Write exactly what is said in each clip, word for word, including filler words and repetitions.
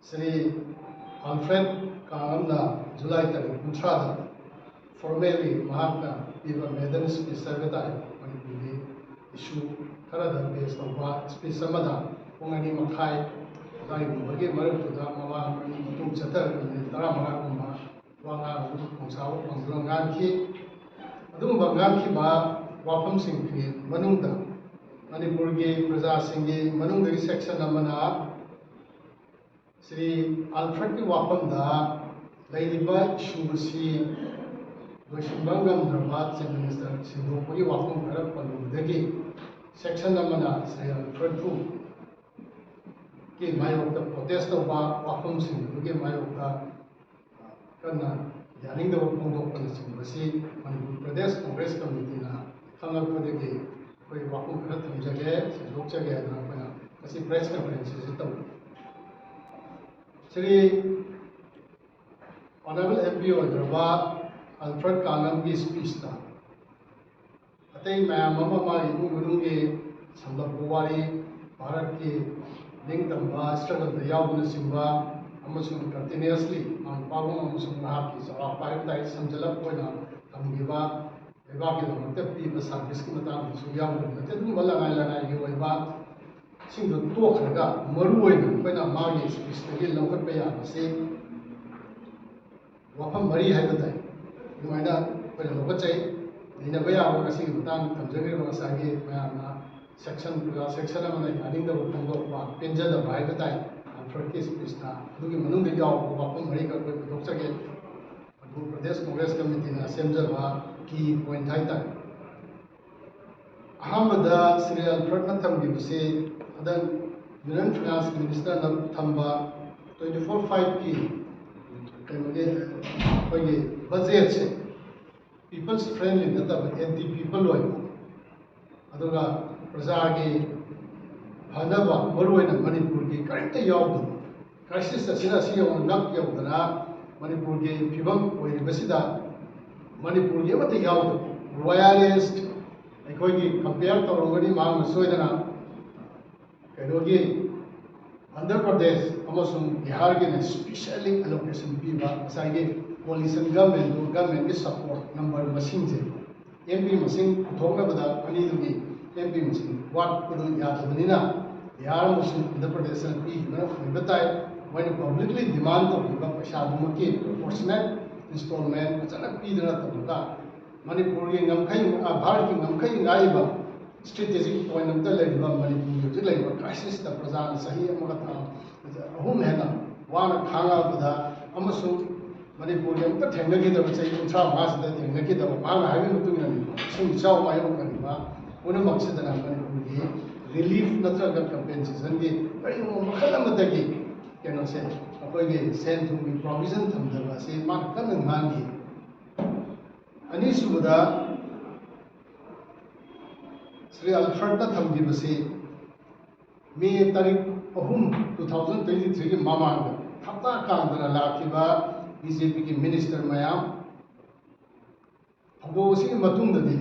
Shri Alfred ꯀꯥꯡꯉꯝꯅ July ꯇꯥꯔꯤꯛ ꯀꯨꯟꯊ꯭ꯔꯥꯗ ꯐꯣꯔꯃꯦꯜꯂꯤ ꯃꯍꯥꯛꯅ ꯄꯤꯕ ꯃꯦꯗꯟ ꯁ꯭ꯄꯤꯆ ꯍꯥꯏꯕ ꯇꯥꯔꯦ, ꯃꯅꯤꯄꯨꯔꯒꯤ ꯏꯁꯨ ꯈꯔꯗ ꯕꯦꯁ ꯇꯧꯕ ꯁ꯭ꯄꯤꯆ ꯑꯃꯗ ꯄꯨꯡ ꯑꯅꯤ ꯃꯈꯥꯏ ꯑꯗꯨꯋꯥꯏꯒꯨꯝꯕꯒꯤ ꯃꯔꯛꯇꯨꯗ ꯃꯃꯥꯡ ꯃꯇꯨꯡ ꯆꯠꯊꯔꯒ ꯃꯤꯅꯤꯠ ꯇꯔꯥꯃꯉꯥꯒꯨꯝꯕ ꯋꯥ ꯉꯥꯡꯕ ꯈꯣꯡꯁꯥꯕ ꯐꯪꯗꯨꯅ ꯉꯥꯡꯈꯤ꯫ ꯑꯗꯨꯒꯨꯝꯕ ꯉꯥꯡꯈꯤꯕ ꯋꯥꯐꯝꯁꯤꯡꯒꯤ ꯃꯅꯨꯡꯗ ꯃꯅꯤꯄꯨꯔꯒꯤ ꯄ꯭ꯔꯖꯥꯁꯤꯡꯒꯤ ꯃꯅꯨꯡꯗꯒꯤ ꯁꯦꯛꯁꯟ ꯑꯃꯅ ꯁ꯭ꯔꯤ ꯑꯜꯐ꯭ꯔꯦꯗꯀꯤ ꯋꯥꯐꯝꯗ ꯂꯩꯔꯤꯕ ꯏꯁꯨ ꯑꯁꯤ ꯂꯣꯏꯁꯤꯟꯕ ꯉꯝꯗ꯭ꯔꯕ ꯆꯤꯐ ꯃꯤꯅꯤꯁꯇꯔ ꯁꯤꯟꯗꯣꯛꯄꯒꯤ ꯋꯥꯐꯝ ꯈꯔ ꯄꯜꯂꯨꯕꯗꯒꯤ ꯁꯦꯛꯁꯟ ꯑꯃꯅ ꯁ꯭ꯔꯤ ꯑꯜꯐ꯭ꯔꯦꯗꯄꯨ ꯀꯤ ꯃꯥꯌꯣꯛꯇ ꯄ꯭ꯔꯣꯇꯦꯁ ꯇꯧꯕ ꯋꯥꯐꯝꯁꯤꯡ ꯑꯗꯨꯒꯤ ꯃꯥꯌꯣꯛꯇ ꯀꯟꯅ ꯌꯥꯅꯤꯡꯗꯕ ꯐꯣꯡꯗꯣꯛꯄꯅꯆꯤꯡꯕꯁꯤ ꯃꯅꯤꯄꯨꯔ ꯄ꯭ꯔꯗꯦꯁ ꯀꯣꯡꯒ꯭ꯔꯦꯁ ꯀꯃꯤꯇꯤꯅ ꯈꯪꯂꯛꯄꯗꯒꯤ ꯑꯩꯈꯣꯏ ꯋꯥꯐꯝ ꯈꯔ ꯊꯝꯖꯒꯦ, ꯁꯦꯡꯗꯣꯛꯆꯒꯦ ꯍꯥꯏꯗꯅ ꯑꯩꯈꯣꯏꯅ ꯉꯁꯤ ꯄ꯭ꯔꯦꯁ ꯀꯟꯐꯔꯦꯟꯁ ꯑꯁꯤ ꯇꯧꯏ꯫ ꯁ꯭ꯔꯤ ꯑꯣꯅꯔꯦꯕꯜ ꯑꯦꯝ ꯄꯤ ꯑꯣꯏꯈ꯭ꯔꯕ ꯑꯜꯐ꯭ꯔꯦꯗ ꯀꯥꯡꯉꯝꯒꯤ ꯁ꯭ꯄꯤꯆꯇ ꯑꯇꯩ ꯃꯌꯥꯝ ꯑꯃ ꯃꯥꯒꯤ ꯏꯃꯨꯡ ꯃꯅꯨꯡꯒꯤ ꯁꯝꯂꯞꯄ ꯋꯥꯔꯤ, ꯚꯥꯔꯠꯀꯤ ꯅꯤꯡꯇꯝꯕ ꯁ꯭ꯇ꯭ꯔꯒꯜꯗ ꯌꯥꯎꯕꯅꯆꯤꯡꯕ ꯑꯃꯁꯨꯡ ꯀꯟꯇꯤꯅ꯭ꯌꯨꯁꯂꯤ ꯃꯥꯒꯤ ꯄꯥꯕꯨꯡ ꯑꯃꯁꯨꯡ ꯃꯍꯥꯛꯀꯤ ꯆꯥꯎꯔꯥꯛꯄ ꯍꯥꯏꯕ ꯇꯥꯏ ꯁꯝꯖꯜꯂꯞ ꯑꯣꯏꯅ ꯊꯝꯈꯤꯕ, ꯂꯩꯕꯥꯛꯀꯤꯗꯃꯛꯇ ꯄꯤꯕ ꯁꯥꯔꯚꯤꯁꯀꯤ ꯃꯇꯥꯡꯗꯁꯨ ꯌꯥꯎꯕ ꯅꯠꯇꯦ꯫ ꯑꯗꯨꯒꯨꯝꯕ ꯂꯅꯥꯏ ꯂꯅꯥꯏꯒꯤ ꯑꯣꯏꯕ ꯁꯤꯡꯗꯣ ꯇꯣꯛꯈ꯭ꯔꯒ ꯃꯔꯨ ꯑꯣꯏꯅ ꯑꯩꯈꯣꯏꯅ ꯃꯥꯒꯤ ꯁ꯭ꯄꯤꯆꯇꯒꯤ ꯂꯧꯈꯠꯄ ꯌꯥꯕꯁꯤ ꯋꯥꯐꯝ ꯃꯔꯤ ꯍꯥꯏꯕ ꯇꯥꯏ꯫ ꯑꯗꯨꯃꯥꯏꯅ ꯑꯩꯈꯣꯏꯅ ꯂꯧꯈꯠꯆꯩ꯫ ꯅꯩꯅꯕ ꯌꯥꯕ ꯉꯁꯤꯒꯤ ꯃꯇꯥꯡ ꯊꯝꯖꯈ꯭ꯔꯤꯕ ꯉꯁꯥꯏꯒꯤ ꯃꯌꯥꯝꯅ ꯁꯦꯛꯁꯟ, ꯁꯦꯛꯁꯟ ꯑꯃꯅ ꯌꯥꯅꯤꯡꯗꯕ ꯐꯣꯡꯗꯣꯛꯄ, ꯄꯦꯟꯖꯗꯕ ꯍꯥꯏꯕ ꯇꯥꯏ, ꯑꯜꯐ꯭ꯔꯦꯗꯀꯤ ꯁ꯭ꯄꯤꯆꯇ꯫ ꯑꯗꯨꯒꯤ ꯃꯅꯨꯡꯗ ꯌꯥꯎꯕ ꯋꯥꯐꯝ ꯃꯔꯤꯈꯛ ꯑꯩꯈꯣꯏ ꯄꯨꯊꯣꯛꯆꯒꯦ꯫ ꯃꯅꯤꯄꯨꯔ ꯄ꯭ꯔꯗꯦꯁ ꯀꯣꯡꯒ꯭ꯔꯦꯁ ꯀꯃꯤꯇꯤꯅ ꯁꯦꯝꯖꯕ ꯀꯤ ꯄꯣꯏꯟꯠ ꯍꯥꯏ ꯇꯥꯔꯦ꯫ ꯑꯍꯥꯟꯕꯗ ꯁ꯭ꯔꯤ ꯑꯜꯐ꯭ꯔꯦꯗꯅ ꯊꯝꯈꯤꯕꯁꯤ ꯍꯟꯗꯛ ꯌꯨꯅꯤꯌꯟ ꯐꯤꯅꯥꯟꯁ ꯃꯤꯅꯤꯁꯇꯔꯅ ꯊꯝꯕ ꯇ꯭ꯋꯦꯟꯇꯤ ꯐꯣꯔ ꯐꯥꯏꯚꯀꯤ ꯀꯩꯅꯣꯒꯤ ꯑꯩꯈꯣꯏꯒꯤ ꯕꯖꯦꯠꯁꯦ ꯄꯤꯄꯜꯁ ꯐ꯭ꯔꯦꯟꯂꯤ ꯅꯠꯇꯕ, ꯑꯦꯟꯇꯤ ꯄꯤꯄꯜ ꯑꯣꯏꯕ, ꯑꯗꯨꯒ ꯄ꯭ꯔꯖꯥꯒꯤ ꯐꯅꯕ, ꯃꯔꯨꯑꯣꯏꯅ ꯃꯅꯤꯄꯨꯔꯒꯤ ꯀꯔꯤꯝꯇ ꯌꯥꯎꯗꯕ ꯀ꯭ꯔꯥꯏꯁꯤꯁ ꯑꯁꯤꯅ ꯑꯁꯤ ꯌꯧꯅ ꯉꯛ ꯌꯧꯗꯅ ꯃꯅꯤꯄꯨꯔꯒꯤ ꯐꯤꯕꯝ ꯑꯣꯏꯔꯤꯕꯁꯤꯗ ꯃꯅꯤꯄꯨꯔꯒꯤ ꯑꯃꯠꯇ ꯌꯥꯎꯗꯕ, ꯔꯣꯌꯦꯂꯤꯁ ꯑꯩꯈꯣꯏꯒꯤ ꯀꯝꯄꯤꯌꯔ ꯇꯧꯔꯝꯒꯅꯤ ꯃꯍꯥꯛꯅ ꯁꯣꯏꯗꯅ ꯀꯩꯅꯣꯒꯤ ꯑꯟꯙ꯭ꯔ ꯄ꯭ꯔꯗꯦꯁ ꯑꯃꯁꯨꯡ ꯕꯤꯍꯥꯔꯒꯤꯅ specially allocation ꯄꯤꯕ ꯉꯁꯥꯏꯒꯤ coalition government ꯇꯨ, government ꯀꯤ support number ꯃꯁꯤꯡꯁꯦ, M P ꯃꯁꯤꯡ ꯄꯨꯊꯣꯛꯅꯕꯗ ꯑꯅꯤꯗꯨꯒꯤ M P ꯃꯁꯤꯡ ꯋꯥꯠꯄꯗꯨ ꯌꯥꯗꯕꯅꯤꯅ, ꯕꯤꯍꯥꯔ ꯑꯃꯁꯨꯡ ꯑꯟꯙ꯭ꯔ ꯄ꯭ꯔꯗꯦꯁꯅ ꯄꯤꯈꯤꯕꯅ ꯑꯣꯏꯕ ꯇꯥꯏ꯫ ꯃꯣꯏꯅ publicly demand ꯇꯧꯈꯤꯕ ꯄꯩꯁꯥꯗꯨꯃꯛꯀꯤ proportionate installment ꯐꯖꯅ ꯄꯤꯗꯅ ꯇꯧꯔꯒ, ꯃꯅꯤꯄꯨꯔꯒꯤ ꯉꯝꯈꯩ, ꯑ, ꯚꯥꯔꯠꯀꯤ ꯉꯝꯈꯩ ꯉꯥꯛꯏꯕ strategic point ꯑꯃꯇ ꯂꯩꯔꯤꯕ ꯃꯅꯤꯄꯨꯔꯒꯤ ꯍꯧꯖꯤꯛ ꯂꯩꯔꯤꯕ crisis ꯇ ꯄ꯭ꯔꯖꯥꯅ ꯆꯍꯤ ꯑꯃꯒ ꯊꯥ ꯑꯍꯨꯝ ꯍꯦꯟꯅ ꯋꯥꯅ ꯈꯥꯡꯉꯛꯄꯗ ꯑꯃꯁꯨꯡ ꯃꯅꯤꯄꯨꯔꯒꯤ ꯑꯃꯨꯛꯇ ꯊꯦꯡꯅꯈꯤꯗꯕ, ꯆꯍꯤ ꯀꯨꯟꯊ꯭ꯔꯥ ꯃꯉꯥꯁꯤꯗ ꯊꯦꯡꯅꯈꯤꯗꯕ, ꯃꯍꯥꯛꯅ ꯍꯥꯏꯕꯒꯤ ꯃꯇꯨꯡ ꯏꯟꯅ ꯏꯁꯤꯡ ꯏꯆꯥꯎ ꯃꯥꯌꯣꯛꯅꯔꯤꯕ ꯄꯨꯝꯅꯃꯛꯁꯤꯗꯅ ꯃꯅꯤꯄꯨꯔꯒꯤ relief ꯅꯠꯇ꯭ꯔꯒ compensation ꯒꯤ ꯀꯔꯤꯒꯨꯝꯕ ꯃꯈꯜ ꯑꯃꯗꯒꯤ ꯀꯩꯅꯣꯁꯦ, ꯑꯩꯈꯣꯏꯒꯤ ꯁꯦꯟ ꯊꯨꯝꯒꯤ provision ꯊꯝꯗꯕ ꯑꯁꯤ ꯃꯥꯅ ꯀꯟꯅ ꯉꯥꯡꯈꯤ꯫ ꯑꯅꯤꯁꯨꯕꯗ ꯁ꯭ꯔꯤ ꯑꯜꯐ꯭ꯔꯦꯗꯅ ꯊꯝꯈꯤꯕꯁꯤ ꯃꯦ ꯇꯥꯔꯤꯛ ꯑꯍꯨꯝ, two thousand twenty three ꯒꯤ ꯃꯃꯥꯡꯗ ꯍꯞꯇꯥ ꯀꯥꯡꯗꯅ ꯂꯥꯛꯈꯤꯕ B J P ꯒꯤ minister ꯃꯌꯥꯝ ꯊꯧꯗꯣꯛ ꯑꯁꯤꯒꯤ ꯃꯇꯨꯡꯗꯗꯤ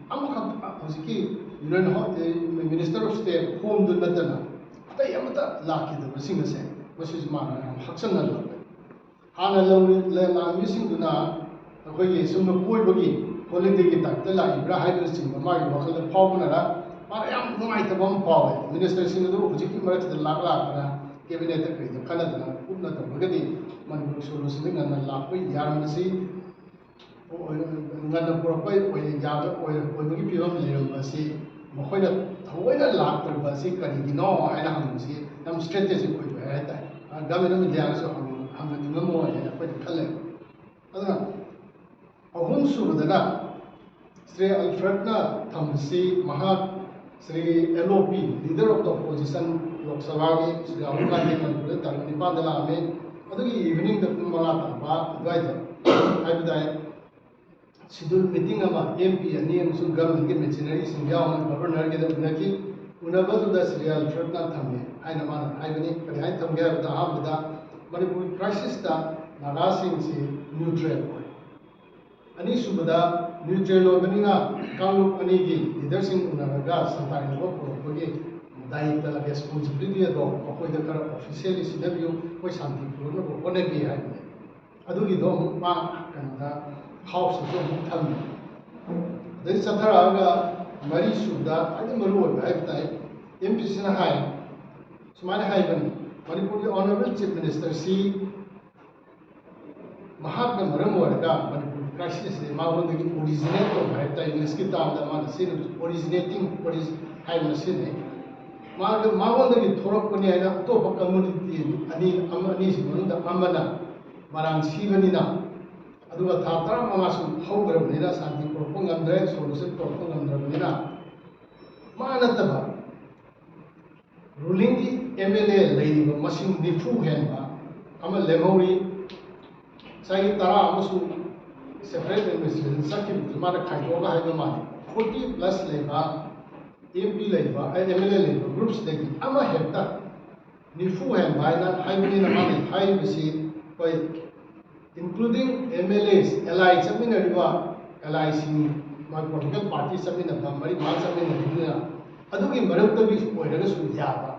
ꯑꯃꯈꯛ ꯍꯧꯖꯤꯛꯀꯤ Union Ho-, Minister of State Home ꯗꯨ ꯅꯠꯇꯅ ꯑꯇꯩ ꯑꯃꯠꯇ ꯂꯥꯛꯈꯤꯗꯕꯁꯤꯡ ꯑꯁꯦ ꯃꯁꯤꯁꯨ ꯃꯥꯅ ꯌꯥꯝ ꯍꯛꯆꯟꯅ ꯂꯧꯔꯦ꯫ ꯍꯥꯟꯅ ꯂꯧꯔꯤ-, ꯂ-, ꯂꯥꯛꯂꯤꯕꯁꯤꯡꯗꯨꯅ ꯑꯩꯈꯣꯏꯒꯤ ꯁꯨꯝꯅ ꯀꯣꯏꯕꯒꯤ holiday ꯒꯤ type ꯇ ꯂꯥꯛꯏꯕ꯭ꯔꯥ ꯍꯥꯏꯕꯅꯆꯤꯡꯕ ꯃꯥꯒꯤ ꯋꯥꯈꯜꯗ ꯐꯥꯎꯕꯅꯔ ꯃꯥꯅ ꯌꯥꯝ ꯅꯨꯡꯉꯥꯏꯇꯕ ꯑꯃ ꯐꯥꯎꯋꯦ꯫ Minister ꯁꯤꯡ ꯑꯗꯨ ꯍꯧꯖꯤꯛꯀꯤ ꯃꯔꯛꯁꯤꯗ ꯂꯥꯛ ꯂꯥꯛꯇꯅ cabinet ꯇ ꯀꯩꯗ ꯈꯟꯅꯗꯅ ꯀꯨꯞꯅ ꯇꯧꯔꯒꯗꯤ ꯃꯅꯤꯄꯨꯔ solution ꯁꯤ ꯉꯟꯅ ꯂꯥꯛꯄ ꯌꯥꯔꯝꯕꯁꯤ, ꯉꯟꯅ ꯄꯨꯔꯛꯄ ꯑꯣꯏꯅ ꯌꯥꯕ ꯑꯣꯏ-, ꯑꯣꯏꯕꯒꯤ ꯐꯤꯕꯝ ꯂꯩꯔꯝꯕꯁꯤ ꯃꯈꯣꯏꯅ ꯊꯑꯣꯏꯅ ꯂꯥꯛꯇ꯭ꯔꯤꯕ ꯑꯁꯤ ꯀꯔꯤꯒꯤꯅꯣ ꯍꯥꯏꯅ ꯍꯪꯕꯁꯤ ꯌꯥꯝ strategic ꯑꯣꯏꯕ ꯍꯥꯏ ꯇꯥꯏ꯫ Government of India ꯅꯁꯨ ꯍꯪ-, ꯍꯪꯍꯟꯅꯤꯡꯉꯝꯃꯣꯏ ꯍꯥꯏꯅ ꯑꯩꯈꯣꯏꯅ ꯈꯜꯂꯦ꯫ ꯑꯗꯨꯅ ꯑꯍꯨꯝꯁꯨꯕꯗꯅ ꯁ꯭ꯔꯤ ꯑꯜꯐ꯭ꯔꯦꯗꯅ ꯊꯝꯕꯁꯤ ꯃꯍꯥꯛ Shri L O P, Leader of the Opposition, ꯂꯣꯛ ꯁꯚꯥꯒꯤ ꯁ꯭ꯔꯤ ꯔꯥꯍꯨꯜ ꯒꯥꯟꯙꯤ ꯃꯅꯤꯄꯨꯔꯗ ꯇꯥꯔꯤꯛ ꯅꯤꯄꯥꯟꯗ ꯂꯥꯛꯑꯝꯃꯤ꯫ ꯑꯗꯨꯒꯤ evening ꯗ ꯄꯨꯡ ꯃꯉꯥ ꯇꯥꯕ ꯑꯗꯨꯋꯥꯏꯗ ꯍꯥꯏꯕ ꯇꯥꯏ꯫ Schedule meeting ꯑꯃ M P ꯑꯅꯤ ꯑꯃꯁꯨꯡ government ꯀꯤ machinery ꯁꯤꯡ ꯌꯥꯎꯅ Governor ꯒꯤꯗ ꯎꯅꯈꯤ꯫ ꯎꯅꯕꯗꯨꯗ ꯁ꯭ꯔꯤ ꯑꯜꯐ꯭ꯔꯦꯗꯅ ꯊꯝꯃꯤ ꯍꯥꯏꯅ ꯃꯥꯅ ꯍꯥꯏꯕꯅꯤ꯫ ꯀꯔꯤ ꯍꯥꯏꯅ ꯊꯝꯒꯦ ꯍꯥꯏꯕꯗ, ꯑꯍꯥꯟꯕꯗ ꯃꯅꯤꯄꯨꯔ crisis ꯇ ꯅꯥꯒꯥꯁꯤꯡꯁꯤ neutral ꯑꯣꯏ꯫ ꯑꯅꯤꯁꯨꯕꯗ neutral ꯑꯣꯏꯕꯅꯤꯅ ꯀꯥꯡꯂꯨꯞ ꯑꯅꯤꯒꯤ leader ꯁꯤꯡ ꯎꯅꯔꯒ ꯁꯟꯇꯥꯏꯅꯕ ꯄꯨꯔꯛꯄꯒꯤ ꯗꯥꯌꯤꯇ꯭ꯋ, ꯔꯦꯁꯄꯣꯟꯁꯤꯕꯤꯂꯤꯇꯤ ꯑꯗꯣ ꯑꯩꯈꯣꯏꯗ ꯈꯔ ꯑꯣꯐꯤꯁꯤꯌꯦꯜꯂꯤ ꯁꯤꯟꯅꯕꯤꯌꯨ, ꯑꯩꯈꯣꯏ ꯁꯥꯟꯇꯤ ꯄꯨꯔꯛꯅꯕ ꯍꯣꯠꯅꯒꯦ ꯍꯥꯏꯕꯅꯦ꯫ ꯑꯗꯨꯒꯤꯗꯣ ꯑꯃꯨꯛ ꯃꯥ ꯀꯩꯅꯣꯗ ꯍꯥꯎꯁꯇꯁꯨ ꯑꯃꯨꯛ ꯊꯝꯃꯤ꯫ ꯑꯗꯩ ꯆꯠꯊꯔꯛꯑꯒ ꯃꯔꯤ ꯁꯨꯕꯗ ꯈ꯭ꯋꯥꯏꯗꯒꯤ ꯃꯔꯨ ꯑꯣꯏꯕ ꯍꯥꯏꯕ ꯇꯥꯏ, ꯑꯦꯝ ꯄꯤ ꯁꯤꯅ ꯍꯥꯏ, ꯁꯨꯃꯥꯏꯅ ꯍꯥꯏꯕꯅꯤ, ꯃꯅꯤꯄꯨꯔꯒꯤ ꯑꯣꯅꯔꯦꯕꯜ ꯆꯤꯐ ꯃꯤꯅꯤꯁꯇꯔꯁꯤ ꯃꯍꯥꯛꯅ ꯃꯔꯝ ꯑꯣꯏꯔꯒ ꯃꯅꯤꯄꯨꯔꯒꯤ ꯀ꯭ꯔꯥꯏꯁꯤꯁꯁꯦ ꯃꯉꯣꯟꯗꯒꯤ ꯑꯣꯔꯤꯖꯤꯅꯦꯠ ꯇꯧꯕ ꯍꯥꯏꯕ ꯇꯥꯏ, ꯏꯪꯂꯤꯁꯀꯤ ꯇꯥꯝꯗ ꯃꯥꯅ ꯁꯤꯖꯤꯟꯅꯕꯁꯦ ꯑꯣꯔꯤꯖꯤꯅꯦꯇꯤꯡ ꯍꯥꯏꯕ ꯁꯤꯖꯤꯟꯅꯩ꯫ ꯃꯥꯒ ꯃꯉꯣꯟꯗꯒꯤ ꯊꯣꯛꯂꯛꯄꯅꯤ ꯍꯥꯏꯅ ꯑꯇꯣꯞꯄ ꯀꯝꯃꯨꯅꯤꯇꯤ ꯑꯅꯤ, ꯑꯃ, ꯑꯅꯤꯁꯤ ꯃꯅꯨꯡꯗ ꯑꯃꯅ ꯃꯔꯥꯟ ꯁꯤꯕꯅꯤꯅ, ꯑꯗꯨꯒ ꯊꯥ ꯇꯔꯥꯃꯉꯥ ꯁꯨꯝ ꯍꯧꯈ꯭ꯔꯕꯅꯤꯅ ꯁꯥꯟꯇꯤ ꯄꯨꯔꯛꯄ ꯉꯝꯗ꯭ꯔꯦ, ꯁꯣꯂꯨꯁꯟ ꯄꯨꯔꯛꯄ ꯉꯝꯗ꯭ꯔꯕꯅꯤꯅ, ꯃꯥ ꯅꯠꯇꯕ ꯔꯨꯂꯤꯡꯒꯤ ꯑꯦꯝ ꯑꯦꯜ ꯑꯦ ꯂꯩꯔꯤꯕ ꯃꯁꯤꯡ ꯅꯤꯐꯨ ꯍꯦꯟꯕ ꯑꯃ ꯂꯦꯝꯍꯧꯔꯤ꯫ ꯉꯁꯥꯏꯒꯤ ꯇꯔꯥ ꯑꯃꯁꯨ ꯁꯦꯄꯔꯦꯠ ꯑꯦꯗꯃꯤꯅꯤꯁꯇ꯭ꯔꯦꯁꯟ ꯆꯠꯈꯤꯕꯗꯨꯁꯨ ꯃꯥꯅ ꯈꯥꯏꯗꯣꯛꯑꯒ ꯍꯥꯏꯕ ꯃꯥꯜꯂꯤ꯫ ꯐꯣꯔꯇꯤ ꯄ꯭ꯂꯁ ꯂꯩꯕ ꯑꯦꯝ ꯄꯤ ꯂꯩꯕ, ꯑꯦꯝ ꯑꯦꯜ ꯑꯦ ꯂꯩꯕ ꯒ꯭ꯔꯨꯞꯁꯤꯗꯒꯤ ꯑꯃ ꯍꯦꯛꯇ ꯅꯤꯐꯨ ꯍꯦꯟꯕ ꯍꯥꯏꯅ ꯍꯥꯏꯕꯅꯤꯅ ꯃꯥꯅ ꯍꯥꯏꯔꯤꯕꯁꯤ ꯑꯩꯈꯣꯏ including M L As, ꯑꯦꯂꯥꯏ ꯆꯠꯃꯤꯟꯅꯔꯤꯕ ꯑꯦꯂꯥꯏꯁꯤꯡ, ꯃꯥꯒꯤ ꯄꯣꯂꯤꯇꯤꯀꯦꯜ ꯄꯥꯔꯇꯤ ꯆꯠꯃꯤꯟꯅꯕ, ꯃꯔꯤ ꯃꯉꯥ ꯆꯠꯃꯤꯟꯅꯔꯤꯕꯅꯤꯅ, ꯑꯗꯨꯒꯤ ꯃꯔꯛꯇꯒꯤ ꯑꯣꯏꯔꯒꯁꯨ ꯌꯥꯕ,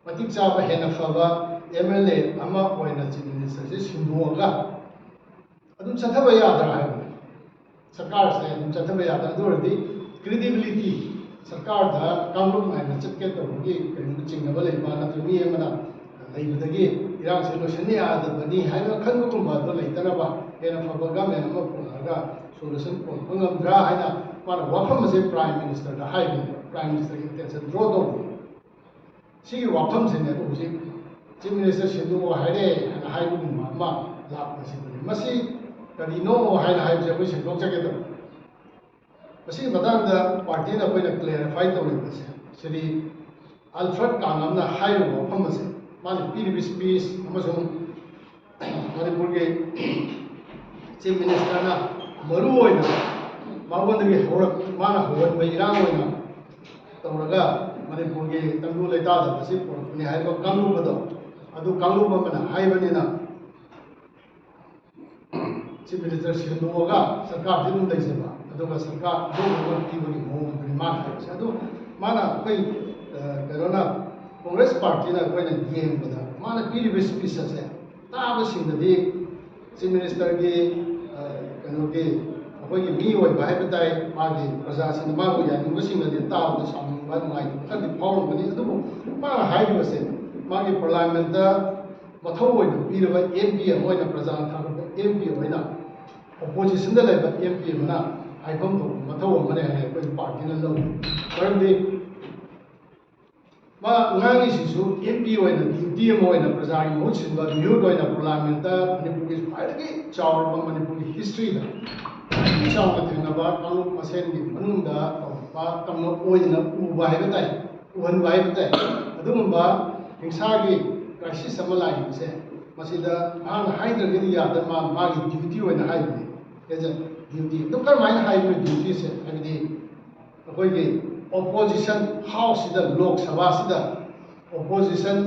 ꯃꯇꯤꯛ ꯆꯥꯕ ꯍꯦꯟꯅ ꯐꯕ ꯑꯦꯝ ꯑꯦꯜ ꯑꯦ ꯑꯃ ꯑꯣꯏꯅ ꯆꯤꯐ ꯃꯤꯅꯤꯁꯇꯔꯁꯦ ꯁꯤꯟꯗꯣꯛꯑꯒ ꯑꯗꯨꯝ ꯆꯠꯊꯕ ꯌꯥꯗ꯭ꯔꯥ ꯍꯥꯏꯕꯅꯤ꯫ ꯁꯔꯀꯥꯔꯁꯦ ꯑꯗꯨꯝ ꯆꯠꯊꯕ ꯌꯥꯗ꯭ꯔꯥ? ꯑꯗꯨ ꯑꯣꯏꯔꯗꯤ ꯀ꯭ꯔꯤꯗꯤꯕꯤꯂꯤꯇꯤ, ꯁꯔꯀꯥꯔꯗ ꯀꯥꯡꯂꯨꯞ ꯅꯥꯏꯅ ꯆꯠꯀꯦ ꯇꯧꯕꯒꯤ ꯀꯔꯤꯒꯨꯝꯕ ꯆꯤꯡꯅꯕ ꯂꯩꯕ ꯅꯠꯇ꯭ꯔꯒ ꯃꯤ ꯑꯃꯅ ꯂꯩꯕꯗꯒꯤ ꯏꯔꯥꯡꯁꯦ ꯂꯣꯏꯁꯤꯟꯕ ꯌꯥꯗꯕꯅꯤ ꯍꯥꯏꯕ ꯈꯟꯕꯒꯨꯝꯕ ꯑꯗꯨ ꯂꯩꯇꯅꯕ ꯍꯦꯟꯅ ꯐꯕ ꯒꯃꯦꯟ ꯑꯃ ꯄꯨꯔꯛꯑꯒ ꯁꯣꯂꯨꯁꯟ ꯄꯨꯔꯛꯄ ꯉꯝꯗ꯭ꯔꯥ ꯍꯥꯏꯅ ꯃꯥꯅ ꯋꯥꯐꯝ ꯑꯁꯦ ꯄ꯭ꯔꯥꯏꯝ ꯃꯤꯅꯤꯁꯇꯔꯗ ꯍꯥꯏꯕꯅꯦꯕ, ꯄ꯭ꯔꯥꯏꯝ ꯃꯤꯅꯤꯁꯇꯔꯒꯤ ꯑꯦꯇꯦꯟꯁꯟ ꯗ꯭ꯔꯣ ꯇꯧꯕꯅꯦꯕ꯫ ꯁꯤꯒꯤ ꯋꯥꯐꯝꯁꯤꯅꯦꯕ ꯍꯧꯖꯤꯛ ꯆꯤꯐ ꯃꯤꯅꯤꯁꯇꯔ ꯁꯤꯟꯗꯣꯛꯑꯣ ꯍꯥꯏꯔꯦ ꯍꯥꯏꯅ ꯍꯥꯏꯕꯒꯨꯝꯕ ꯑꯃ ꯂꯥꯛꯄꯁꯤꯗꯅꯤ꯫ ꯃꯁꯤ ꯀꯔꯤꯅꯣ ꯍꯥꯏꯅ ꯍꯥꯏꯕꯁꯦ ꯑꯩꯈꯣꯏ ꯁꯦꯡꯗꯣꯛꯆꯒꯦ ꯇꯧꯕ꯫ ꯃꯁꯤꯒꯤ ꯃꯇꯥꯡꯗ ꯄꯥꯔꯇꯤꯅ ꯑꯩꯈꯣꯏꯅ ꯀ꯭ꯂꯦꯔꯤꯐꯥꯏ ꯇꯧꯔꯤꯕꯁꯦ, ꯁ꯭ꯔꯤ ꯑꯜꯐ꯭ꯔꯦꯗ ꯀꯥꯡꯉꯝꯅ ꯍꯥꯏꯔꯤꯕ ꯋꯥꯐꯝ ꯑꯁꯦ, ꯃꯥꯅ ꯄꯤꯔꯤꯕ ꯁ꯭ꯄꯤꯆ ꯑꯃꯁꯨꯡ ꯃꯅꯤꯄꯨꯔꯒꯤ ꯆꯤꯐ ꯃꯤꯅꯤꯁꯇꯔꯅ ꯃꯔꯨ ꯑꯣꯏꯅ ꯃꯉꯣꯟꯗꯒꯤ ꯍꯧꯔꯛ-, ꯃꯥꯅ ꯍꯧꯍꯟꯕ ꯏꯔꯥꯡ ꯑꯣꯏꯅ ꯇꯧꯔꯒ ꯃꯅꯤꯄꯨꯔꯒꯤ ꯇꯪꯗꯨ ꯂꯩꯇꯥꯗꯕ ꯑꯁꯤ ꯄꯨꯔꯛꯄꯅꯤ ꯍꯥꯏꯕ ꯀꯥꯡꯂꯨꯞ ꯑꯗꯣ, ꯑꯗꯨ ꯀꯥꯡꯂꯨꯞ ꯑꯃꯅ ꯍꯥꯏꯕꯅꯤꯅ, ꯆꯤꯐ ꯃꯤꯅꯤꯁꯇꯔ ꯁꯤꯟꯗꯣꯛꯑꯒ ꯁꯔꯀꯥꯔꯗꯤ ꯑꯗꯨꯝ ꯂꯩꯖꯕ, ꯑꯗꯨꯒ ꯁꯔꯀꯥꯔ ꯑꯗꯨꯒꯨꯝꯕ ꯄꯤꯕꯒꯤ ꯃꯑꯣꯡꯗꯨꯅꯤ ꯃꯥꯅ ꯍꯥꯏꯕꯁꯦ꯫ ꯑꯗꯨ ꯃꯥꯅ ꯑꯩꯈꯣꯏ ꯀꯩꯅꯣꯅ, ꯀꯣꯡꯒ꯭ꯔꯦꯁ ꯄꯥꯔꯇꯤꯅ ꯑꯩꯈꯣꯏꯅ ꯌꯦꯡꯕꯗ ꯃꯥꯅ ꯄꯤꯔꯤꯕ ꯁ꯭ꯄꯤꯆ ꯑꯁꯦ ꯇꯥꯕꯁꯤꯡꯗꯗꯤ ꯆꯤꯐ ꯃꯤꯅꯤꯁꯇꯔꯒꯤ, ꯀꯩꯅꯣꯒꯤ, ꯑꯩꯈꯣꯏꯒꯤ ꯃꯤ ꯑꯣꯏꯕ ꯍꯥꯏꯕ ꯇꯥꯏ, ꯃꯥꯒꯤ ꯄ꯭ꯔꯖꯥꯁꯤꯡꯅ ꯃꯥꯕꯨ ꯌꯥꯅꯤꯡꯕꯁꯤꯡꯅꯗꯤ ꯇꯥꯕꯗ ꯁꯥꯎꯅꯤꯡꯕ ꯅꯨꯡꯉꯥꯏꯇꯕ ꯈꯔꯗꯤ ꯐꯥꯎꯔꯝꯒꯅꯤ꯫ ꯑꯗꯨꯕꯨ ꯃꯥꯅ ꯍꯥꯏꯔꯤꯕꯁꯦ ꯃꯥꯒꯤ ꯄꯥꯔꯂꯥꯃꯦꯟꯠꯇ ꯃꯊꯧ ꯑꯣꯏꯅ ꯄꯤꯔꯕ ꯑꯦꯝ ꯄꯤ ꯑꯃ ꯑꯣꯏꯅ, ꯄ꯭ꯔꯖꯥꯅ ꯊꯥꯒꯠꯄ ꯑꯦꯝ ꯄꯤ ꯑꯃ ꯑꯣꯏꯅ ꯑꯣꯄꯣꯖꯤꯁꯟꯗ ꯂꯩꯕ ꯑꯦꯝ ꯄꯤ ꯑꯃꯅ ꯍꯥꯏꯐꯝ ꯊꯣꯛꯄ ꯃꯊꯧ ꯑꯃꯅꯤ ꯍꯥꯏꯅ ꯑꯩꯈꯣꯏ ꯄꯥꯔꯇꯤꯅ ꯂꯧꯏ꯫ ꯃꯔꯝꯗꯤ ꯃꯥ ꯉꯥꯡꯉꯤꯁꯤꯁꯨ ꯑꯦꯝ ꯄꯤ ꯑꯣꯏꯅ ꯗ꯭ꯌꯨꯇꯤ ꯑꯃ ꯑꯣꯏꯅ ꯄ꯭ꯔꯖꯥꯒꯤ ꯃꯍꯨꯠ ꯁꯤꯟꯕ ꯃꯤꯍꯨꯠ ꯑꯣꯏꯅ ꯄꯥꯔꯂꯥꯃꯦꯟꯠꯇ ꯃꯅꯤꯄꯨꯔꯒꯤ ꯈ꯭ꯋꯥꯏꯗꯒꯤ ꯆꯥꯎꯔꯕ ꯃꯅꯤꯄꯨꯔꯒꯤ ꯍꯤꯁꯇ꯭ꯔꯤꯗ ꯈ꯭ꯋꯥꯏꯗꯒꯤ ꯆꯥꯎꯅ ꯊꯦꯡꯅꯕ ꯀꯥꯡꯂꯨꯞ ꯃꯁꯦꯟꯒꯤ ꯃꯅꯨꯡꯗ ꯇꯧꯔꯛꯄ ꯀꯥꯡꯂꯨꯞ ꯑꯣꯏꯅ ꯎꯕ ꯍꯥꯏꯕ ꯇꯥꯏ, ꯎꯍꯟꯕ ꯍꯥꯏꯕ ꯇꯥꯏ꯫ ꯑꯗꯨꯒꯨꯝꯕ ꯍꯤꯡꯁꯥꯒꯤ ꯀ꯭ꯔꯥꯏꯁꯤꯁ ꯑꯃ ꯂꯥꯛꯏꯕꯁꯦ ꯃꯁꯤꯗ ꯃꯍꯥꯛꯅ ꯍꯥꯏꯗ꯭ꯔꯒꯗꯤ ꯌꯥꯗꯕ, ꯃꯥ ꯃꯥꯒꯤ ꯗ꯭ꯌꯨꯇꯤ ꯑꯣꯏꯅ ꯍꯥꯏꯕꯅꯤ꯫ As a duty. ꯑꯗꯨ ꯀꯔꯝꯍꯥꯏꯅ ꯍꯥꯏꯕꯅꯣ ꯗ꯭ꯌꯨꯇꯤꯁꯦ? ꯍꯥꯏꯕꯗꯤ ꯑꯩꯈꯣꯏꯒꯤ ꯑꯣꯄꯣꯖꯤꯁꯟ ꯍꯥꯎꯁꯁꯤꯗ, ꯂꯣꯛ ꯁꯚꯥꯁꯤꯗ ꯑꯣꯄꯣꯖꯤꯁꯟ,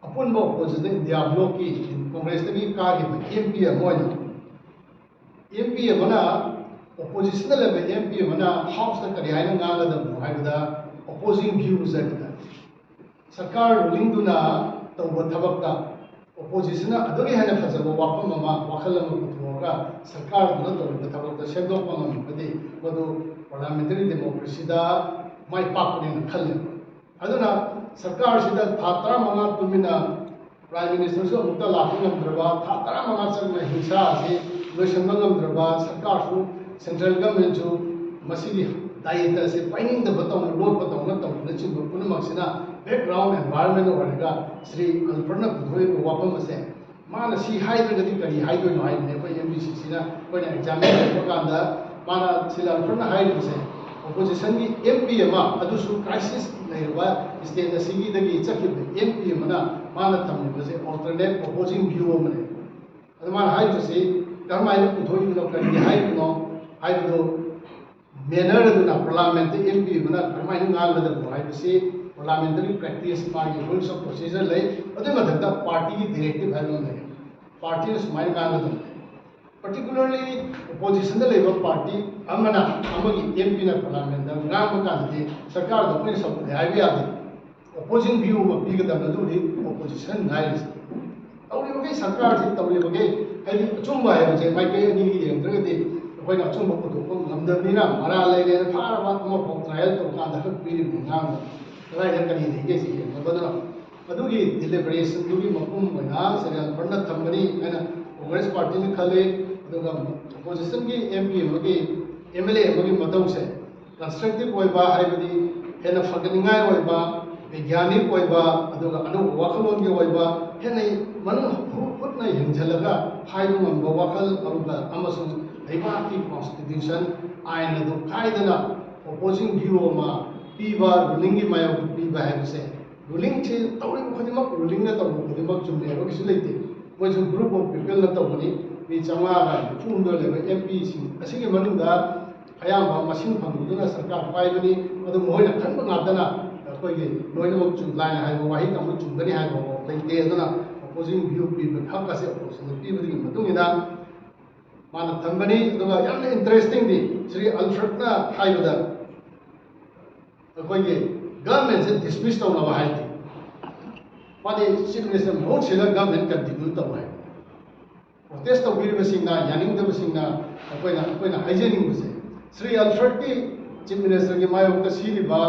ꯑꯄꯨꯟꯕ ꯑꯣꯄꯣꯖꯤꯁꯟ, ꯏꯟꯗꯤꯌꯥ ꯕ꯭ꯂꯣꯛꯀꯤ ꯀꯣꯡꯒ꯭ꯔꯦꯁꯇꯒꯤ ꯀꯥꯈꯤꯕ ꯑꯦꯝ ꯄꯤ ꯑꯃ ꯑꯣꯏꯅ, ꯑꯦꯝ ꯄꯤ ꯑꯃꯅ ꯑꯣꯄꯣꯖꯤꯁꯟꯗ ꯂꯩꯕ ꯑꯦꯝ ꯄꯤ ꯑꯃꯅ ꯍꯥꯎꯁꯇ ꯀꯔꯤ ꯍꯥꯏꯅ ꯉꯥꯡꯒꯗꯕꯅꯣ ꯍꯥꯏꯕꯗ, ꯑꯣꯄꯣꯖꯤꯡ ꯚ꯭ꯌꯨꯁ ꯍꯥꯏꯕꯗ ꯁꯔꯀꯥꯔ ꯔꯨꯂꯤꯡꯗꯨꯅ ꯇꯧꯕ ꯊꯕꯛꯇ ꯑꯣꯄꯣꯖꯤꯁꯟꯅ ꯑꯗꯨꯒꯤ ꯍꯦꯟꯅ ꯐꯖꯕ ꯋꯥꯐꯝ ꯑꯃ, ꯋꯥꯈꯜ ꯑꯃ ꯄꯨꯊꯣꯛꯑꯒ ꯁꯔꯀꯥꯔꯗꯨꯅ ꯇꯧꯔꯤꯕ ꯊꯕꯛꯇ ꯁꯦꯝꯗꯣꯛꯄ ꯉꯝꯃꯒꯗꯤ ꯃꯗꯨ ꯄꯥꯔꯂꯥꯃꯦꯟꯇꯔꯤ ꯗꯦꯃꯣꯀ꯭ꯔꯦꯁꯤꯗ ꯃꯥꯏ ꯄꯥꯛꯄꯅꯦꯅ ꯈꯜꯂꯦ꯫ ꯑꯗꯨꯅ ꯁꯔꯀꯥꯔꯁꯤꯗ ꯊꯥ ꯇꯔꯥꯃꯉꯥ ꯇꯨꯃꯤꯟꯅ ꯄ꯭ꯔꯥꯏꯝ ꯃꯤꯅꯤꯁꯇꯔꯁꯨ ꯑꯃꯨꯛꯇ ꯂꯥꯛꯄ ꯉꯝꯗ꯭ꯔꯕ, ꯊꯥ ꯇꯔꯥꯃꯉꯥ ꯆꯪꯅ ꯍꯤꯡꯁꯥ ꯑꯁꯤ ꯂꯣꯏꯁꯤꯟꯕ ꯉꯝꯗ꯭ꯔꯕ, ꯁꯔꯀꯥꯔꯁꯨ, ꯁꯦꯟꯇ꯭ꯔꯦꯜ ꯒꯚꯔꯟꯃꯦꯟꯠꯁꯨ ꯃꯁꯤꯒꯤ ꯗꯥꯌꯤꯇ꯭ꯕ ꯑꯁꯤ ꯄꯥꯏꯅꯤꯡꯗꯕ ꯇꯧꯅ, ꯂꯣꯠꯄ ꯇꯧꯅ ꯇꯧꯕꯅꯆꯤꯡꯕ ꯄꯨꯝꯅꯃꯛꯁꯤꯅ ꯕꯦꯛꯒ꯭ꯔꯥꯎꯟ ꯑꯦꯟꯚꯥꯏꯔꯟꯃꯦꯟꯠ ꯑꯣꯏꯔꯒ ꯁ꯭ꯔꯤ ꯑꯜꯐ꯭ꯔꯦꯗꯅ ꯄꯨꯊꯣꯛꯏꯕ ꯋꯥꯐꯝ ꯑꯁꯦ, ꯃꯥꯅ ꯁꯤ ꯍꯥꯏꯗ꯭ꯔꯒꯗꯤ ꯀꯔꯤ ꯍꯥꯏꯗꯣꯏꯅꯣ ꯍꯥꯏꯕꯅꯦ꯫ ꯑꯩꯈꯣꯏ ꯑꯦꯝ ꯕꯤ ꯁꯤ ꯁꯤꯅ ꯑꯩꯈꯣꯏꯅ ꯑꯦꯛꯖꯥꯃꯤꯟ ꯇꯧꯕ ꯀꯥꯟꯗ ꯃꯥꯅ ꯁ꯭ꯔꯤ ꯑꯜꯐ꯭ꯔꯦꯗꯅ ꯍꯥꯏꯔꯤꯕꯁꯦ, ꯑꯣꯄꯣꯖꯤꯁꯟꯒꯤ ꯑꯦꯝ ꯄꯤ ꯑꯃ, ꯑꯗꯨꯁꯨ ꯀ꯭ꯔꯥꯏꯁꯤꯁ ꯂꯩꯔꯕ ꯁ꯭ꯇꯦꯠ ꯑꯁꯤꯒꯤꯗꯒꯤ ꯆꯠꯈꯤꯕ ꯑꯦꯝ ꯄꯤ ꯑꯃꯅ ꯃꯥꯅ ꯊꯝꯂꯤꯕꯁꯦ ꯑꯜꯇꯔꯅꯦꯠ ꯑꯣꯄꯣꯖꯤꯡ ꯚ꯭ꯌꯨ ꯑꯃꯅꯦ꯫ ꯑꯗꯨ ꯃꯥꯅ ꯍꯥꯏꯔꯤꯕꯁꯤ ꯀꯔꯝꯍꯥꯏꯅ ꯄꯨꯊꯣꯛꯏꯕꯅꯣ, ꯀꯔꯤ ꯍꯥꯏꯔꯤꯕꯅꯣ ꯍꯥꯏꯕꯗꯨ, ꯃꯦꯅꯔ ꯑꯗꯨꯅ ꯄꯥꯔꯂꯥꯃꯦꯟꯠꯇ ꯑꯦꯝ ꯄꯤ ꯑꯃꯅ ꯀꯔꯝꯍꯥꯏꯅ ꯉꯥꯡꯒꯗꯕꯅꯣ ꯍꯥꯏꯕꯁꯤ ꯄꯥꯔꯂꯥꯃꯦꯟꯇꯔꯤ ꯄ꯭ꯔꯦꯛꯇꯤꯁ, ꯃꯥꯒꯤ ꯔꯨꯜꯁ ꯑꯣꯐ ꯄ꯭ꯔꯣꯁꯤꯖꯔ ꯂꯩ꯫ ꯑꯗꯨꯒꯤ ꯃꯊꯛꯇ ꯄꯥꯔꯇꯤꯒꯤ ꯗꯤꯔꯦꯛꯇꯤꯚ ꯍꯥꯏꯕ ꯑꯃ ꯂꯩ, ꯄꯥꯔꯇꯤꯅ ꯁꯨꯃꯥꯏꯅ ꯉꯥꯡꯒꯗꯕꯅꯤ꯫ Particularly oppositionꯗ ꯂꯩꯕ party ꯑꯃꯅ ꯑꯃꯒꯤ MPꯅ parliamentꯇ ꯉꯥꯡꯕ ꯀꯥꯟꯗꯗꯤ ꯁꯔꯀꯥꯔꯗ ꯑꯩꯈꯣꯏꯅ support ꯍꯥꯏꯕ ꯌꯥꯗꯦ꯫ Opposing view ꯑꯃ ꯄꯤꯒꯗꯕꯅꯤ꯫ ꯑꯗꯨꯕꯨꯗꯤ opposition ꯍꯥꯏꯔꯤꯁꯦ ꯇꯧꯔꯤꯕꯈꯩ ꯁꯔꯀꯥꯔꯁꯤ ꯇꯧꯔꯤꯕꯈꯩ ꯍꯥꯏꯗꯤ ꯑꯆꯨꯝꯕ ꯍꯥꯏꯕꯁꯦ ꯃꯥꯏꯀꯩ ꯑꯅꯤꯒꯤ ꯌꯦꯡꯗ꯭ꯔꯒꯗꯤ ꯑꯩꯈꯣꯏꯅ ꯑꯆꯨꯝꯕ ꯄꯨꯊꯣꯛꯄ ꯉꯝꯗꯕꯅꯤꯅ ꯃꯔꯥꯜ ꯂꯩꯔꯦꯅ ꯐꯥꯔꯕ ꯑꯃꯐꯥꯎ trial ꯇꯧꯀꯥꯟꯗ ꯍꯛ ꯄꯤꯔꯤꯕꯅꯤ ꯉꯥꯡꯕ ꯀꯗꯥꯏꯗ ꯀꯔꯤ ꯂꯩꯒꯦ ꯁꯤ ꯌꯦꯡꯅꯕꯗꯨꯅ ꯑꯗꯨꯒꯤ deliberationꯗꯨꯒꯤ ꯃꯄꯨꯝ ꯑꯣꯏꯅ ꯁꯦꯔꯦꯜ ꯐꯔꯅ ꯊꯝꯕꯅꯤ ꯍꯥꯏꯅ Congress partyꯅ ꯈꯜꯂꯤ꯫ ꯑꯗꯨꯒ oppositionꯒꯤ MP ꯑꯃꯒꯤ MLA ꯑꯃꯒꯤ ꯃꯇꯧꯁꯦ constructive ꯑꯣꯏꯕ ꯍꯥꯏꯕꯗꯤ ꯍꯦꯟꯅ ꯐꯒꯠꯅꯤꯡꯉꯥꯏ ꯑꯣꯏꯕ, ꯕꯩꯒ꯭ꯌꯥꯅꯤꯛ ꯑꯣꯏꯕ, ꯑꯗꯨꯒ ꯑꯅꯧꯕ ꯋꯥꯈꯜꯂꯣꯟꯒꯤ ꯑꯣꯏꯕ, ꯍꯦꯟꯅ ꯃꯅꯨꯡ ꯍꯨ-, ꯍꯨꯠꯅ ꯌꯦꯡꯁꯤꯜꯂꯒ ꯍꯥꯏꯕ ꯉꯝꯕ ꯋꯥꯈꯜ ꯑꯗꯨꯒ ꯑꯃꯁꯨꯡ ꯂꯩꯕꯥꯛꯀꯤ constitution ꯑꯥꯏꯟ ꯑꯗꯨ ꯀꯥꯏꯗꯅ opposing view ꯑꯃ ꯄꯤꯕ, rulingꯒꯤ ꯃꯥꯌꯣꯛꯇ ꯄꯤꯕ ꯍꯥꯏꯕꯁꯦ, rulingꯁꯤ ꯇꯧꯔꯤꯕ ꯈꯨꯗꯤꯡꯃꯛ, rulingꯅ ꯇꯧꯕ ꯈꯨꯗꯤꯡꯃꯛ ꯆꯨꯝꯃꯦ ꯍꯥꯏꯕ ꯀꯩꯁꯨ ꯂꯩꯇꯦ꯫ ꯃꯣꯏꯁꯨ group of peopleꯅ ꯇꯧꯕꯅꯤ꯫ ꯃꯤ ꯆꯥꯝꯃꯉꯥꯒ ꯅꯤꯐꯨ ꯍꯨꯝꯗꯣꯏ ꯂꯩꯕ MPꯁꯤꯡ ꯑꯁꯤꯒꯤ ꯃꯅꯨꯡꯗ ꯑꯌꯥꯝꯕ ꯃꯁꯤꯡ ꯐꯪꯕꯗꯨꯅ ꯁꯔꯀꯥꯔ ꯄꯥꯏꯕꯅꯤ꯫ ꯑꯗꯨ ꯃꯈꯣꯏꯅ ꯈꯟꯕ ꯉꯥꯛꯇꯅ ꯑꯩꯈꯣꯏꯒꯤ ꯂꯣꯏꯅꯃꯛ ꯆꯨꯝ ꯂꯥꯏꯅ ꯍꯥꯏꯕ ꯋꯥꯍꯩ ꯇꯝꯕ ꯆꯨꯝꯒꯅꯤ ꯍꯥꯏꯕ ꯂꯩꯇꯦ꯫ ꯑꯗꯨꯅ opposing view ꯄꯤꯕ ꯍꯛ ꯑꯁꯦ oppositionꯗ ꯄꯤꯕꯗꯨꯒꯤ ꯃꯇꯨꯡ ꯏꯟꯅ ꯃꯥꯅ ꯊꯝꯕꯅꯤ꯫ ꯑꯗꯨꯒ ꯌꯥꯝꯅ interestingꯗꯤ ꯁ꯭ꯔꯤ ꯑꯜꯐ꯭ꯔꯦꯗꯅ ꯍꯥꯏꯕꯗ ꯑꯩꯈꯣꯏꯒꯤ governmentꯁꯦ dismiss ꯇꯧꯅꯕ ꯍꯥꯏꯗꯦ꯫ ꯃꯥꯗꯤ Chief Minister ꯃꯍꯨꯠ ꯁꯤꯜꯂꯒ government continue ꯇꯧ ꯍꯥꯏ꯫ Protest ꯇꯧꯕꯤꯔꯤꯕꯁꯤꯡꯅ, ꯌꯥꯅꯤꯡꯗꯕꯁꯤꯡꯅ ꯑꯩꯈꯣꯏꯅ, ꯑꯩꯈꯣꯏꯅ ꯍꯥꯏꯖꯅꯤꯡꯕꯁꯦ ꯁ꯭ꯔꯤ ꯑꯜꯐ꯭ꯔꯦꯗꯀꯤ Chief Ministerꯒꯤ ꯃꯥꯌꯣꯛꯇ ꯁꯤꯔꯤꯕ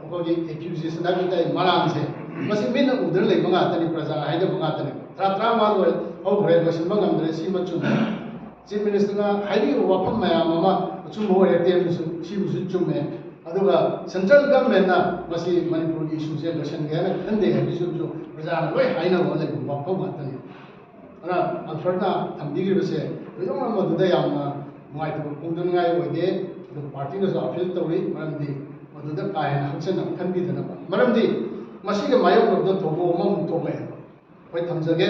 ꯑꯩꯈꯣꯏꯒꯤ accusation ꯍꯥꯏꯕ ꯇꯥꯏ, ꯃꯔꯥꯜꯁꯦ ꯃꯁꯤ ꯃꯤꯠꯅ ꯎꯗ꯭ꯔ ꯂꯩꯕ ꯉꯥꯛꯇꯅꯤ, ꯄ꯭ꯔꯖꯥꯅ ꯍꯥꯏꯅꯕ ꯉꯥꯛꯇꯅꯤ꯫ ꯊꯥ ꯇꯔꯥꯃꯉꯥ ꯂꯣꯏꯔꯦ, ꯍꯧꯈ꯭ꯔꯦ, ꯂꯣꯏꯁꯤꯟꯕ ꯉꯝꯗ꯭ꯔꯦ, ꯁꯤꯃ ꯆꯨꯝꯃꯦ꯫ Chief Ministerꯅ ꯍꯥꯏꯕꯤꯕ ꯋꯥꯐꯝ ꯃꯌꯥꯝ ꯑꯃ ꯑꯆꯨꯝꯕ ꯑꯣꯏꯔꯦ, ꯇꯦꯝꯕꯁꯨ ꯁꯤꯕꯨꯁꯨ ꯆꯨꯝꯃꯦ꯫ ꯑꯗꯨꯒ central governmentꯅ ꯃꯁꯤ ꯃꯅꯤꯄꯨꯔꯒꯤ issueꯁꯦ ꯂꯣꯏꯁꯤꯟꯒꯦ ꯍꯥꯏꯅ ꯈꯟꯗꯦ ꯍꯥꯏꯕꯁꯤꯁꯨ ꯄ꯭ꯔꯖꯥꯅ ꯂꯣꯏ ꯍꯥꯏꯅꯕ ꯂꯩꯕ ꯋꯥꯐꯝ ꯉꯥꯛꯇꯅꯤ꯫ ꯑꯗꯨꯅ ꯑꯜꯐ꯭ꯔꯦꯗꯅ ꯊꯝꯕꯤꯈ꯭ꯔꯤꯕꯁꯦ ꯊꯣꯏꯗꯣꯛꯅ ꯃꯗꯨꯗ ꯌꯥꯝꯅ ꯅꯨꯡꯉꯥꯏꯇꯕ ꯐꯣꯡꯗꯣꯛꯅꯤꯡꯉꯥꯏ ꯑꯣꯏꯗꯦ꯫ ꯑꯗꯨ partyꯅꯁꯨ appeal ꯇꯧꯔꯤ, ꯃꯔꯝꯗꯤ ꯃꯗꯨꯗ ꯀꯥ ꯍꯦꯟꯅ ꯍꯛꯆꯟꯅ ꯈꯟꯕꯤꯗꯅꯕ꯫ ꯃꯔꯝꯗꯤ ꯃꯁꯤꯒ ꯃꯥꯌꯣꯛꯅꯕꯗ ꯊꯧꯗꯣꯛ ꯑꯃꯃꯨꯛ ꯊꯣꯛꯂꯛꯑꯦ꯫ ꯑꯩꯈꯣꯏ ꯊꯝꯖꯒꯦ꯫